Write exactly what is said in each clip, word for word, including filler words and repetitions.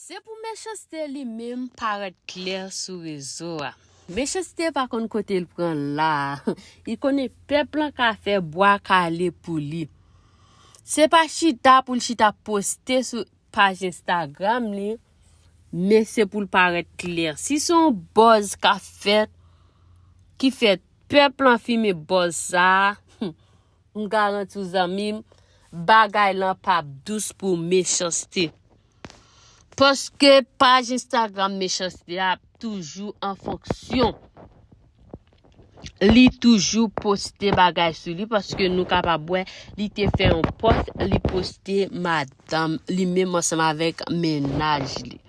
Se pou Mechanste li menm parèt klè sou rezo a. Mechanste pa konn kote l pran la. Li konnen pèp lan ka fè bwa kale pou li. Se pa chita pou l chita poste sou paj Instagram li, men se pou l parèt klè. Si se yon buzz k ap fèt, ki fè pèp lan fimen buzz sa a, m garanti w zanmi m, bagay lan p ap dous pou Mechanste. Paske paj Instagram Mechanste a toujou an fonksyon. Li toujou poste bagay sou li paske nou kapab wè li te fè yon pòs, li poste madanm li menm ansanm avèk mennaj li.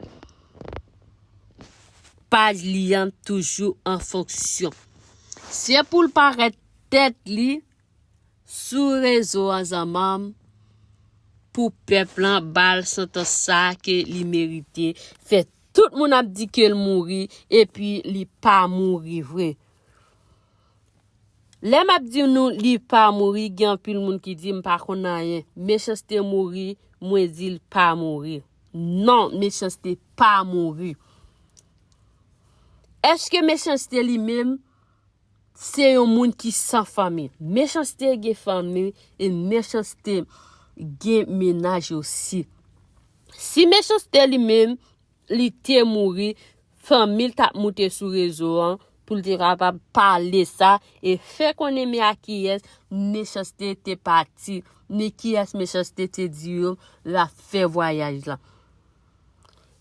Paj li an toujou an fonksyon. Se pou l parèt tèt li sou rezo an zanmanm pou pèp lan ba l santans sa ke li merite. Fè tout moun ap di ke l mouri epi li pa mouri vre. Lè m ap di nou li pa mouri, gen anpil moun ki di m pa konn anyen. Mechanste mouri, mwen di l pa mouri. Non, Mechanste pa mouri. Èske Mechanste li menm se yon moun ki san fanmi? Mechanste gen fanmi e Mechanste gen mennaj osi. Si Mechanste li menm li te mouri, fanmi l t ap moute sou rezo an pou l te kapab pale sa e fè konnen men a kiyès Mechanste te pati, men kiyès Mechanste te di yo l ap fè vwayaj la.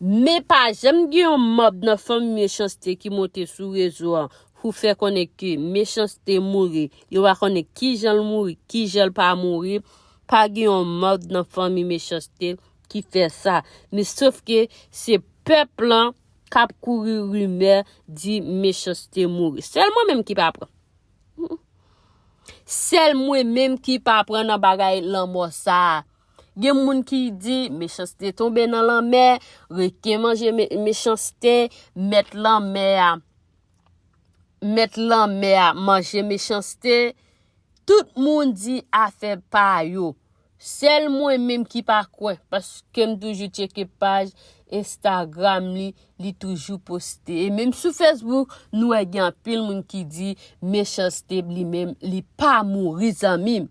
Men pa janm gen yon manm nan fanmi Mechanste ki monte sou rezo an pou fè konnen ke Mechanste mouri. Yo pa konnen kijan l mouri, kijan l pa mouri. Pa gen yon manm nan fanmi Mechanste ki fè sa. Men sof ke se pèp lan k ap kouri rimè di Mechanste mouri. Sèl mwen menm ki pa pran. Sèl mwen menm ki pa pran nan bagay lanmò sa a. Gen moun ki di Mechanste tonbe nan lanmè, reken manje Me-, Mechanste, mèt lanmè a. Mèt lanmè a manje Mechanste. Tout moun di afè pa yo. Sèl mwen menm ki pa kwè, paske m toujou tcheke paj Instagram li, li toujou poste. E menm sou Facebook, nou wè gen anpil moun ki di Mechanste li menm, li pa mouri zanmi m.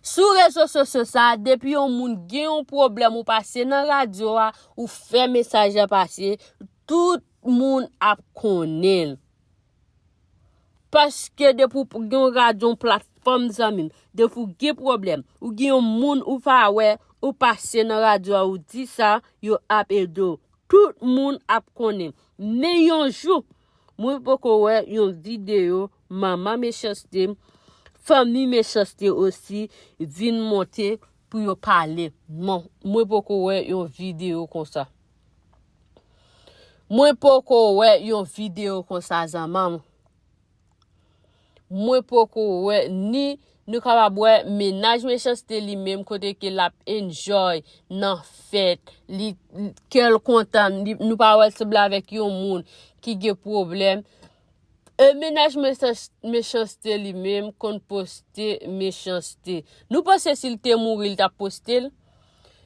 Sou rezo sosyo sa a, depi yon moun gen yon pwoblèm ou pase nan radyo a, ou fè mesaj la pase, tout moun ap konnen l. Paske depi w gen yon radyo, yon platfòm zanmi m, depi w gen pwoblèm, ou gen yon moun ou pa wè, ou pase nan radyo a, ou di sa, yo ap ede w. Tout moun ap konnen. Men yon jou, mwen poko wè yon videyo manman Mechanste, fanmi Mechanste osi vin monte pou yo pale. Non, mwen poko wè yon videyo konsa. Mwen poko wè yon videyo konsa zanmanm. Mwen poko wè ni nou kapab wè mennaj Mechanste li menm kote ke l ap enjoy nan fèt. Li, kè l kontan. Li, nou pa wè l sanble avèk yon moun ki gen pwoblèm. E mennaj Mechans-, Mechanste li menm konn poste Mechanste. Nou panse si l te mouri, l t ap poste l?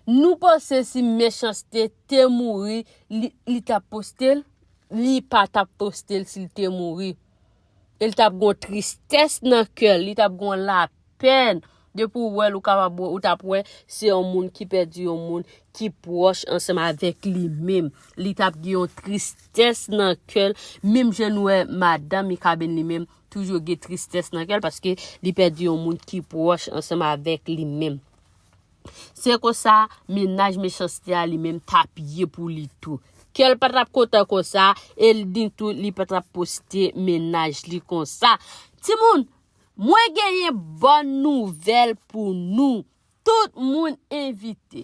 Nou panse si Mechanste te mouri, li, li t ap poste l? Li pa t ap poste l si l te mouri. E l t ap gon tristès nan kè l, li t ap gon lapèn. Depi w wè l, ou kapab wè, ou t ap wè, se yon moun ki pèdi yon moun ki pwòch ansanm avèk li menm. Li t ap gen yon tristès nan kè l, menm jan nou wè madanm Mikaben li menm, toujou gen tristès nan kè l, paske li pèdi yon moun ki pwòch ansanm avèk li menm. Se konsa, mennaj Mechanste a li menm t ap ye pou li tou. Kè l pa t ap kontan konsa, e l di tou, li pa t ap poste mennaj li konsa. Timoun, mwen genyen bòn nouvèl pou nou. Tout moun envite.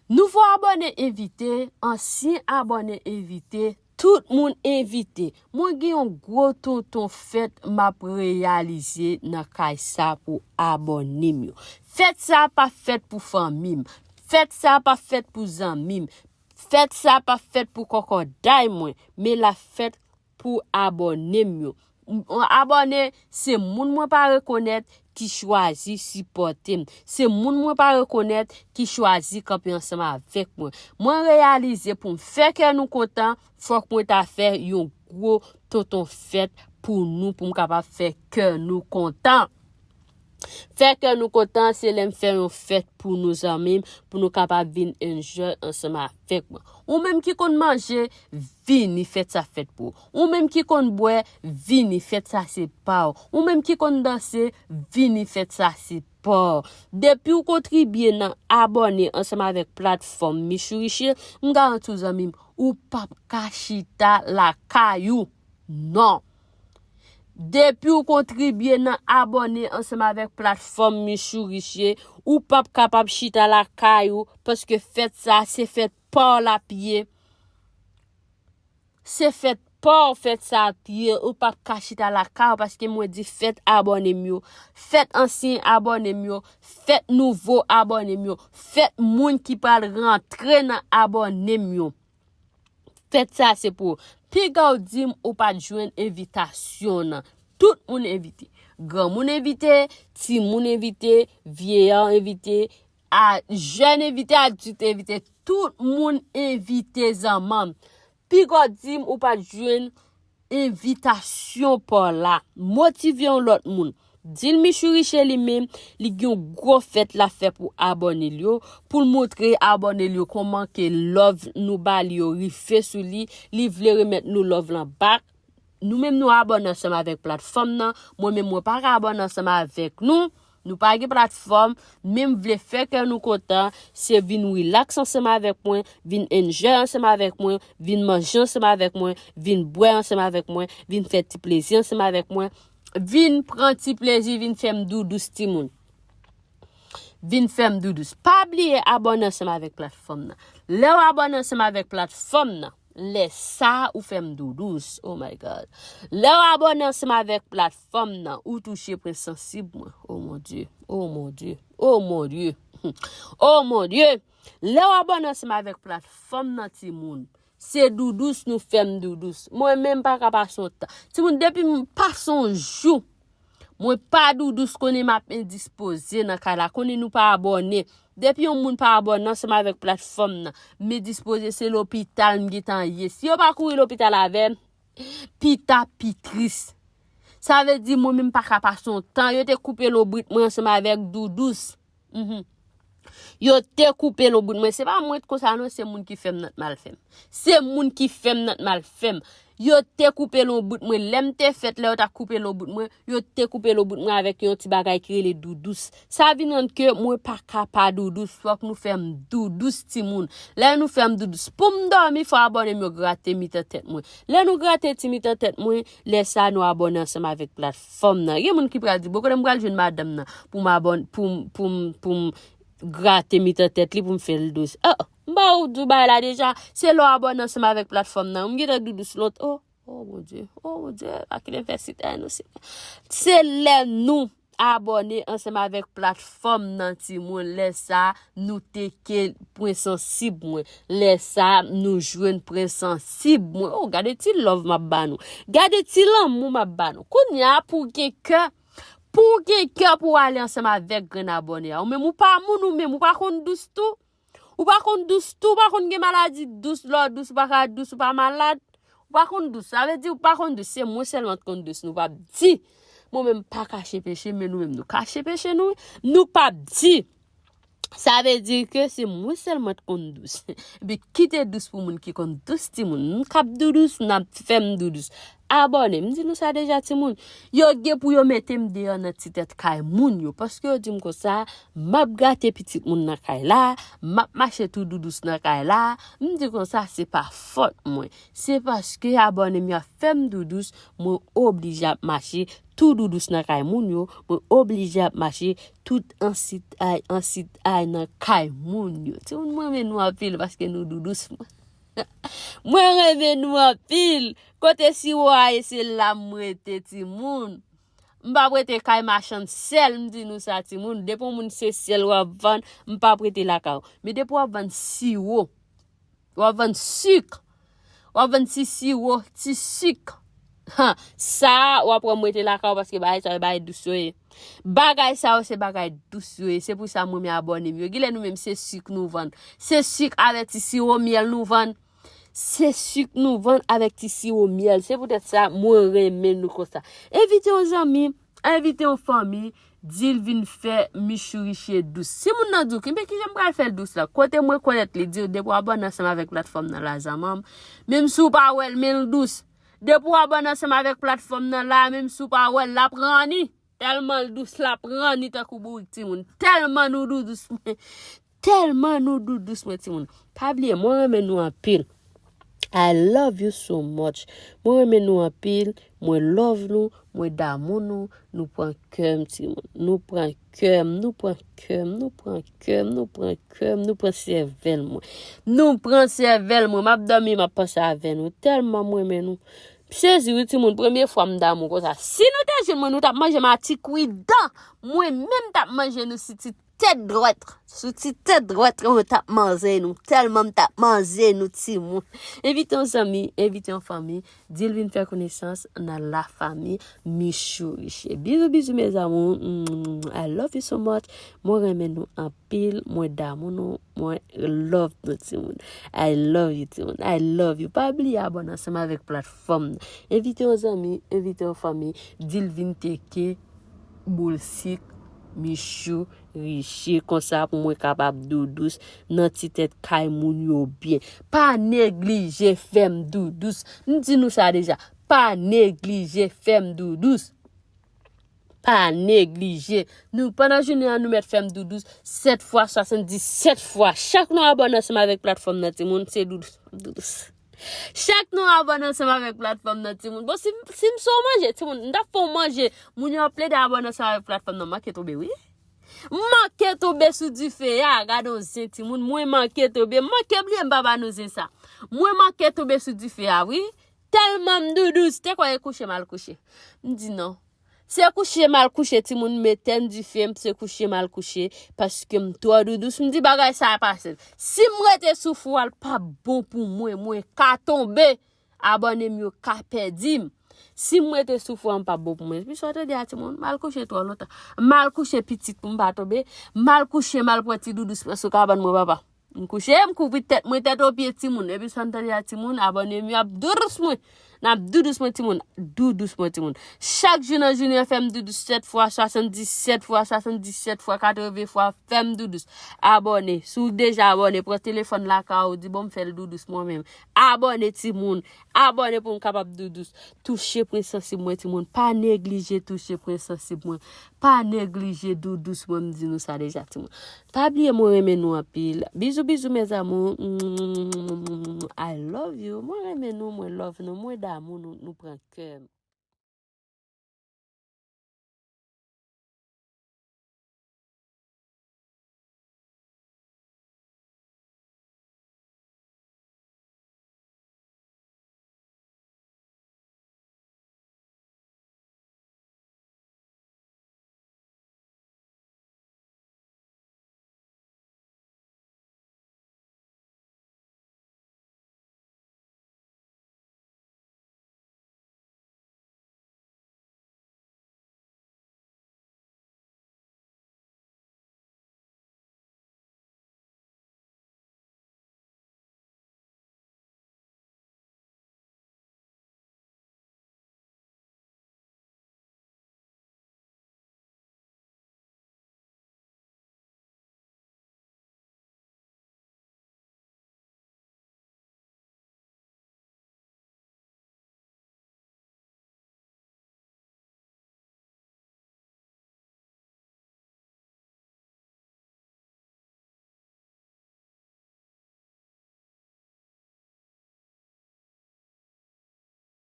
Nouvo abòne envite, ansyen abòne envite, tout moun envite. Mwen gen yon gwo tonton fèt m ap reyalize nan kay sa pou abòne m yo. Fèt sa pa fèt pou fanmi m. Fèt sa pa fèt pou zanmi m. Fèt sa pa fèt pou kòkòday mwen, men l ap fèt pou abòne m yo. M, abòne, se moun mwen pa rekonèt ki chwazi sipòte m. Se moun mwen pa rekonèt ki chwazi kanpe ansanm avèk mwen. Mwen reyalize pou m fè kè nou kontan, fòk mwen ta fè yon gwo tonton fèt pou nou, pou m kapab fè kè nou kontan. Fè kè nou kontan, se lè m fè yon fèt pou nou, zanmi m, pou nou kapab vin enjoy ansanm avèk mwen. Ou menm ki konn manje, vini, fèt sa fèt pou ou. Ou menm ki konn bwè, vini, fèt sa se pa w. Ou menm ki konn danse, vini, fèt sa se pa w. Depi w kontribye nan abòne ansanm avèk platfòm Michou Riche, m garanti w, zanmi m, ou p ap ka chita lakay ou. Non. Depi w kontribye nan abòne ansanm avèk platfòm Michou Riche, ou p ap kapab chita lakay ou, paske fèt sa, se fèt pa w l ap ye. Se fèt pa w fèt sa ap ye, ou p ap ka chita lakay ou, paske mwen di fèt abòne m yo, fèt ansyen abòne m yo, fèt nouvo abòne m yo, fèt moun ki pral rantre nan abòne m yo. Fèt sa se pou ou. Piga w di m ou pa t jwenn envitasyon nan. Tout moun envite. Granmoun envite, timoun envite, vyeya envite, a, jèn envite, adilt envite. Tout moun envite, zanmanm. Piga w di m ou pa t jwenn envitasyon pa w la. Motive yon lòt moun. Di l Michou Riche li menm, li gen yon gwo fèt l ap fè pou abòne l yo, pou l montre abòne l yo kòman ke love nou ba li yo rive sou li, li vle remèt nou love lan back. Nou menm nou abòne ansanm avèk platfòm nan, mwen menm mwen pa ka abòne ansanm avèk nou, nou pa gen platfòm, men m vle fè kè nou kontan, se vin relax ansanm avèk mwen, vin enjoy ansanm avèk mwen, vin manje ansanm avèk mwen, vin bwè ansanm avèk mwen, vin fè ti plezi ansanm avèk mwen, vin pran ti plezi, vin fè m doudous timoun. Vin fè m doudous. Pa bliye abòne ansanm avèk platfòm nan. Lè w abòne ansanm avèk platfòm nan, lè sa ou fè m doudous. Oh my God. Lè w abòne ansanm avèk platfòm nan, ou touche pwen sansib mwen. Oh mon Dieu. Oh mon Dieu. Oh mon Dieu. Oh mon Dieu. Lè w abòne ansanm avèk platfòm nan, timoun, se doudous nou fè m doudous. Mwen menm pa ka pase yon tan. Timoun, depi m pase yon jou, mwen pa doudous, konnen m ap endispoze nan kay la. Konnen nou pa abòne. Depi yon moun pa abòne ansanm avèk platfòm nan, m endispoze, se lopital m gentan ye. Si yo pa kouri lopital avè m, pi ta, pi tris. Sa vle di mwen menm pa ka pase yon tan. Yo te koupe lonbrit mwen ansanm avèk doudous. Mhm. Yo te koupe lonbrit mwen. Se pa mwen t konsa non, se moun ki fè m nan t mal fè m. Se moun ki fè m nan t mal fè m. Yo te koupe lonbrit mwen. Lè m te fèt, lè yo t ap koupe lonbrit mwen, yo te koupe lonbrit mwen avèk yon ti bagay ki rele doudous. Sa vin rann ke mwen pa ka pa doudous. Fòk nou fè m doudous, timoun. Lè nou fè m doudous, pou m dòmi, fò abòne m yo grate mitan tèt mwen. Lè nou grate ti mitan tèt mwen, lè sa nou abòne ansanm avèk platfòm nan. Gen moun ki pral di, "Bon, kote m pral jwenn madanm nan pou m abòn-, pou m, pou m, pou m grate mitan tèt li pou m fè l dous?" Oh, m ba ou di w bagay la deja. Se lè w abòne ansanm avèk platfòm nan. M gentan doudous lòt. Oh, oh mon Dieu, oh mon Dieu, pa kite m fè sitay nou, Senyè. Se lè nou abòne ansanm avèk platfòm nan, timoun. Lè sa, nou teke pwen sansib mwen. Lè sa, nou jwenn pwen sansib mwen. Oh, gade ti love m ap ba nou. Gade ti lanmou m ap ba nou. Kounye a, pou w gen kè, pou w gen kè pou w ale ansanm avèk grenn abòne a. Ou menm, ou pa moun, ou menm, ou pa konn dous tou. Ou pa konn dous tou, ou pa konn gen maladi dous, lè w dous, ou pa ka dous, ou pa malad. Ou pa konn dous, sa vle di ou pa konn dous, se mwen sèlman t konn dous, nou p ap di. Mwen menm pa kache peche, men nou menm nou kache peche nou, nou p ap di. Sa vle di ke se mwen sèlman t konn dous. Epi kite dous pou moun ki konn dous, timoun. M k ap doudous, n ap fè m doudous. Abòne, m di nou sa deja, timoun. Yo gen pou yo mete m deyò nan ti tèt kay moun yo, paske yo di m konsa, m ap gate pitit moun nan kay la, m ap mache tou doudous nan kay la. M di konsa, se pa fòt mwen. Se paske abòne m yo ap fè m doudous, mwen oblije ap mache tou doudous nan kay moun yo, mwen oblije ap mache tout an sit ay, an sit ay nan kay moun yo. Timoun, mwen renmen nou anpil paske nou doudous mwen. Mwen renmen nou anpil. Kote siwo a ye, se la m rete, timoun. M p ap rete kay machann sèl, m di nou sa, timoun. Depi yon moun se sèl w ap vann, m p ap rete lakay ou. Men depi w ap vann siwo, w ap vann sik, w ap vann ti siwo, ti sik, Ha, sa, w ap wè m rete lakay ou paske bagay sa yo, bagay dous yo ye. Bagay sa yo, se bagay dous yo ye. Se pou sa m renmen abòne m yo. Gilè nou menm, se sik nou vann. Se sik avèk ti siwo myèl nou vann. Se sik nou vann avèk ti siwo myèl. Se poutèt sa, mwen renmen nou konsa. Envite yon zanmi, envite yon fanmi, di l vin fè Michou Riche dous. Si moun nan di w, "Kenbe, kijan m pral fè l dous la?" Kote mwen konèt li, di w, "Depi w abòne ansanm avèk platfòm nan la, zanmanm, menm si w pa wè l, men l dous. Depi w abòne ansanm avèk platfòm nan la, menm si w pa wè l, l ap ranni." Tèlman l dous, l ap ranni tankou bourik, timoun. Tèlman nou doudous, mwen. Tèlman nou doudous, mwen, timoun. Pa bliye, mwen renmen nou anpil. I love you so much. Mwen renmen nou anpil. Mwen love nou. Mwen damou nou. Nou pran kè m, timoun. Nou pran kè m. Nou pran kè m. Nou pran kè m. Nou pran kè m. Nou pran sèvèl mwen. Nou pran sèvèl mwen. M ap dòmi, m ap panse avè nou. Tèlman mwen renmen nou. M sezi wi, timoun, premye fwa m damou konsa. Si nou te jwenn mwen, nou t ap manje m a ti kwi dan. Mwen menm m t ap manje nou si ti tèt dwèt. Sou ti tèt dwèt, mwen t ap manje nou. Tèlman m t ap manje nou, timoun. Envite yon zanmi, envite yon fanmi. Di l vin fè konesans nan la famille Michou Riche. Bizou, bizou, mes amours. Mm, I love you so much. Mwen renmen nou anpil. Mwen damou nou. Mwen love nou, timoun. I love you, timoun. I love you. Pa bliye abòne ansanm avèk platfòm nan. Envite yon zanmi, envite yon fanmi, di l vin teke boul sik Michou Riche konsa pou mwen kapab doudous nan ti tèt kay moun yo byen. Pa neglije fè m doudous. M di nou sa deja. Pa neglije fè m doudous. Pa neglije. Nou, pandan jounen an, nou mèt fè m doudous sèt fwa, swasanndisèt fwa. Chak nou abòne ansanm avèk platfòm nan, timoun, se doudous, doudous. Chak nou abòne ansanm avèk platfòm nan, timoun. Bon, si, si m se w manje, timoun, m t ap fè w manje. Moun yo ap plede abòne ansanm avèk platfòm nan. Manke tonbe, wi. M manke tonbe sou dife a. Gade yon zen, timoun. Mwen manke tonbe. M manke bliye m pa ba nou zen sa. Mwen manke tonbe sou dife a, wi. Tèlman m doudous, te kwè e kouche m al kouche. M di non. Se kouche m al kouche, timoun, m etèn dife m, se kouche m al kouche, paske m twò doudous. M di bagay sa a pase. Si m rete sou fou a, l p ap bon pou mwen, mwen ka tonbe. Abòne m yo ka pèdi m. Si m rete sou fou a, m p ap bon pou mwen. Epi sa w tande a, timoun, m al kouche twò lontan. M al kouche pitit pou m pa tonbe. M al kouche, m al pran ti doudous mwen sou kabann mwen, papa. M kouche, m kouvri tèt mwen, tèt o pye, timoun. Epi sa n tande a, timoun, abòne m yo ap doudous mwen. N ap doudous mwen, timoun. Doudous mwen, timoun. Chak jou nan jounen an, fè m doudous sèt fwa, swasanndisèt fwa, swasanndisèt fwa, katreven fwa, fè m doudous. Abòne. Si w deja abòne, pran telefòn lakay ou, di bon, m fè l doudous mwen menm. Abòne, timoun. Abòne pou m kapab doudous. Touche pwen sansib mwen, timoun. Pa neglije touche pwen sansib mwen. Pa neglije doudous mwen, m di nou sa deja, timoun. Pa bliye mwen renmen nou anpil. Bizou, bizou, mes amours. I love you. Mwen renmen nou, mwen love nou, mwen damou nou, nou pran kè m.